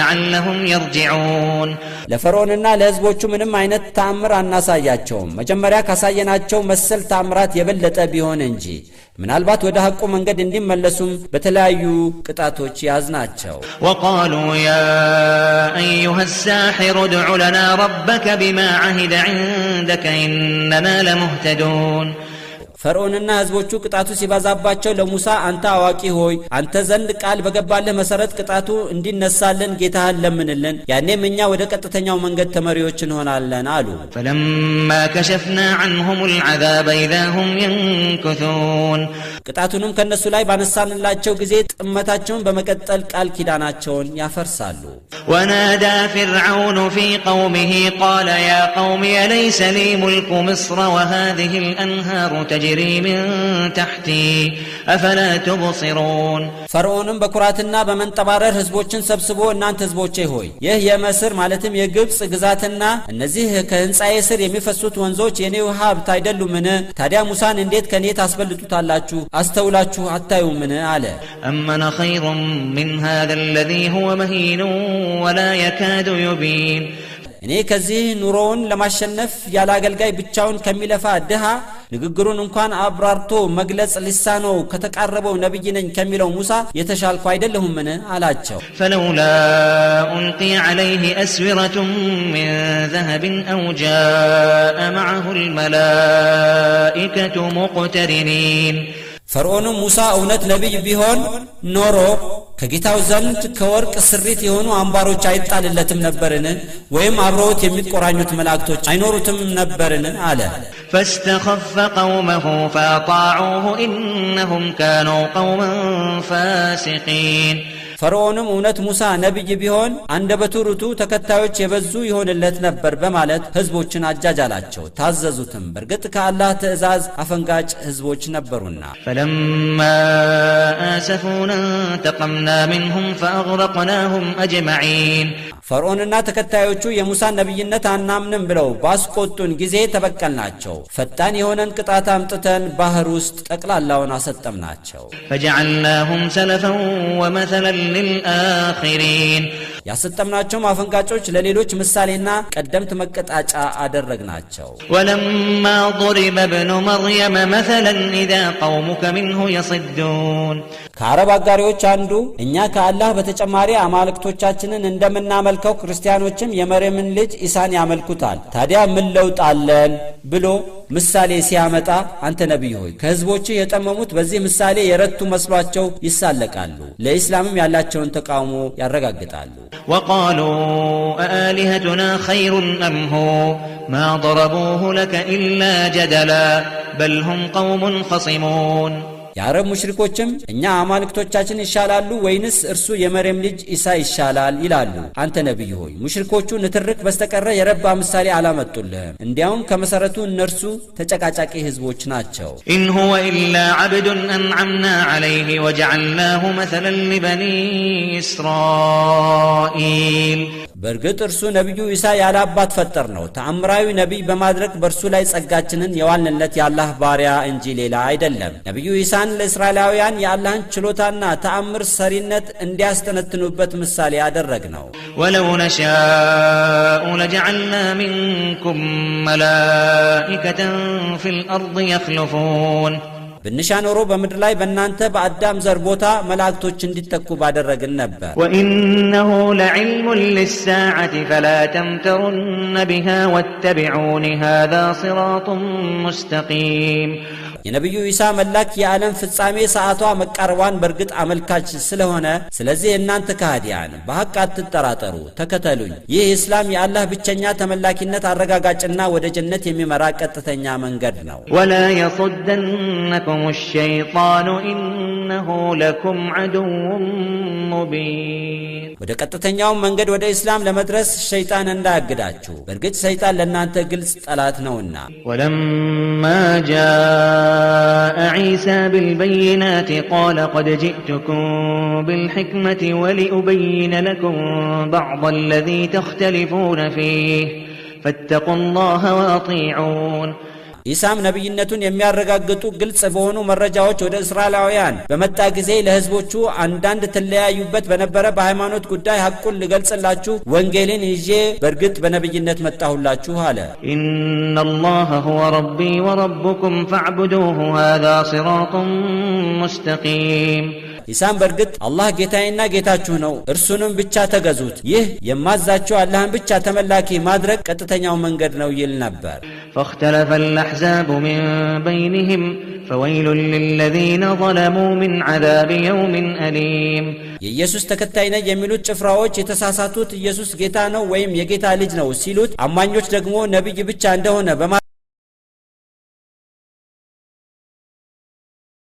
لعلهم يرجعون። ለፈርዖንና ለሕዝቦቹ ምንም አይነት ተአምር አናሳያቸውም፣ መጀመሪያ ካሳየናቸው መሰል ተአምራት የበለጠ ቢሆን እንጂ፣ ምናልባት ወደ ሐቁ መንገድ እንዲመለሱም በተለያዩ ቅጣቶች ያዝናቸው። وقالوا يا أيها الساحر ادع لنا ربك بما عهد عندك إننا لمهتدون። ፈርዖንና ሕዝቦቹ ቅጣቱ ሲበዛባቸው ለሙሳ፣ አንተ አዋቂ ሆይ፣ አንተ ዘንድ ቃል በገባልህ መሰረት ቅጣቱ እንዲነሳልን ጌታህን ለምንልን፣ ያኔም እኛ ወደ ቀጥተኛው መንገድ ተመሪዎች እንሆናለን አሉ። فلما كشفنا عنهم العذاب إذا هم ينكثون። ቅጣቱንም ከእነሱ ላይ ባነሳንላቸው ጊዜ ጥመታቸውን በመቀጠል ቃል ኪዳናቸውን ያፈርሳሉ። ونادى فرعون في قومه قال يا قوم أليس لي ملك مصر وهذه الأنهار تجري من تحتي أفلا تبصرون። ፈርዖንም በኩራትና በመንጠባረር ህዝቦችን ሰብስቦ፣ እናንተ ህዝቦቼ ሆይ፣ ይህ የመስር ማለትም የግብፅ ግዛትና እነዚህ ከህንፃዬ ስር የሚፈሱት ወንዞች የኔው ሀብት አይደሉምን? ታዲያ ሙሳን እንዴት ከኔ ታስበልጡታላችሁ? አስተውላችሁ አታዩምን? አለ። أم أنا خير من هذا الذي هو مهين ولا يكاد يبين። እኔ ከዚህ ኑሮውን ለማሸነፍ ያለ አገልጋይ ብቻውን ከሚለፋ ድሃ፣ ንግግሩን እንኳን አብራርቶ መግለጽ ሊሳነው ከተቃረበው ነቢይ ነኝ ከሚለው ሙሳ የተሻልኩ አይደለሁምን? አላቸው። فلولا ألقي عليه أسورة من ذهب أو جاء معه الملائكة مقترنين። ፈርዖንም ሙሳ እውነት ነቢይ ቢሆን ኖሮ ከጌታው ዘንድ ከወርቅ ስሪት የሆኑ አምባሮች አይጣልለትም ነበርን? ወይም አብረውት የሚቆራኙት መላእክቶች አይኖሩትም ነበርን? አለ። فاستخف قومه فأطاعوه إنهم كانوا قوما فاسقين። ፈርዖንም እውነት ሙሳ ነቢይ ቢሆን አንደበቱ ርቱዕ፣ ተከታዮች የበዙ ይሆንለት ነበር በማለት ህዝቦችን አጃጃላቸው፣ ታዘዙትም። በእርግጥ ከአላህ ትእዛዝ አፈንጋጭ ህዝቦች ነበሩና። فلما آسفونا انتقمنا منهم فأغرقناهم أجمعين። ፈርዖንና ተከታዮቹ የሙሳን ነቢይነት አናምንም ብለው ባስቆጡን ጊዜ ተበቀልናቸው። ፈጣን የሆነን ቅጣት አምጥተን ባህር ውስጥ ጠቅላላውን አሰጠምናቸው። فجعلناهم سلفا ومثلا للآخرين። ያሰጠምናቸውም አፈንጋጮች ለሌሎች ምሳሌና ቀደምት መቀጣጫ አደረግናቸው። ولما ضرب ابن مريم مثلا إذا قومك منه يصدون። ከአረብ አጋሪዎች አንዱ፣ እኛ ከአላህ በተጨማሪ አማልክቶቻችንን እንደምናመልከው ክርስቲያኖችም የመርየምን ልጅ ኢሳን ያመልኩታል፣ ታዲያ ምን ለውጥ አለን ብሎ ምሳሌ ሲያመጣ፣ አንተ ነቢይ ሆይ፣ ከህዝቦችህ የጠመሙት በዚህ ምሳሌ የረቱ መስሏቸው ይሳለቃሉ፣ ለኢስላምም ያላቸውን ተቃውሞ ያረጋግጣሉ። وقالوا أآلهتنا خير أم هو ما ضربوه لك إلا جدلا بل هم قوم خصمون። የአረብ ሙሽሪኮችም እኛ አማልክቶቻችን ይሻላሉ ወይንስ እርሱ የመርየም ልጅ ኢሳ ይሻላል ይላሉ። አንተ ነቢይ ሆይ፣ ሙሽሪኮቹ ንትርክ በስተቀረ የረባ ምሳሌ አላመጡልህም። እንዲያውም ከመሰረቱ እነርሱ ተጨቃጫቂ ህዝቦች ናቸው። إن هو إلا عبد أنعمنا عليه وجعلناه مثلا لبني إسرائيل። በእርግጥ እርሱ ነቢዩ ኢሳ ያለ አባት ፈጠርነው፣ ተአምራዊ ነቢይ በማድረግ በእርሱ ላይ ጸጋችንን የዋልንለት የአላህ ባሪያ እንጂ ሌላ አይደለም። ነቢዩ ኢሳን ለእስራኤላውያን የአላህን ችሎታና ተአምር ሰሪነት እንዲያስተነትኑበት ምሳሌ አደረግነው። ولو نشاء لجعلنا منكم ملائكة في الأرض يخلفون። ብንሻ ኖሮ በምድር ላይ በእናንተ በአዳም ዘር ቦታ መላእክቶች እንዲተኩ ባደረግን ነበር። وإنه لعلم للساعة فلا تمترن بها واتبعون هذا صراط مستقيم። የነቢዩ ኢሳ መላክ የዓለም ፍጻሜ ሰዓቷ መቃረቧን በእርግጥ አመልካች ስለሆነ፣ ስለዚህ እናንተ ከሃዲያን በሐቅ አትጠራጠሩ፣ ተከተሉኝ። ይህ ኢስላም የአላህ ብቸኛ ተመላኪነት አረጋጋጭና ወደ ጀነት የሚመራ ቀጥተኛ መንገድ ነው። ولا يصدنكم الشيطان إنه لكم عدو مبين። ወደ ቀጥተኛው መንገድ ወደ ኢስላም ለመድረስ ሸይጣን እንዳያግዳችሁ፣ በእርግጥ ሸይጣን ለእናንተ ግልጽ ጠላት ነውና። ولما جاء عيسى بالبينات قال قد جئتكم بالحكمة ولأبين لكم بعض الذي تختلفون فيه فاتقوا الله وأطيعون። ኢሳም ነብይነቱን የሚያረጋግጡ ግልጽ በሆኑ መረጃዎች ወደ እስራኤላውያን በመጣ ጊዜ ለህዝቦቹ አንዳንድ ትለያዩበት በነበረ በሃይማኖት ጉዳይ ሐቁን ልገልጽላችሁ ወንጌልን ይዤ በእርግጥ በነብይነት መጣሁላችሁ አለ። إن الله هو ربي وربكم فاعبدوه هذا صراط مستقيم። ኢሳም በእርግጥ አላህ ጌታዬና ጌታችሁ ነው፣ እርሱንም ብቻ ተገዙት፣ ይህ የማዛችሁ አላህን ብቻ ተመላኪ ማድረግ ቀጥተኛው መንገድ ነው ይል ነበር። فاختلف الأحزاب من بينهم فويل للذين ظلموا من عذاب يوم أليم። የኢየሱስ ተከታይ ነኝ የሚሉት ጭፍራዎች የተሳሳቱት ኢየሱስ ጌታ ነው ወይም የጌታ ልጅ ነው ሲሉት፣ አማኞች ደግሞ ነቢይ ብቻ እንደሆነ በማ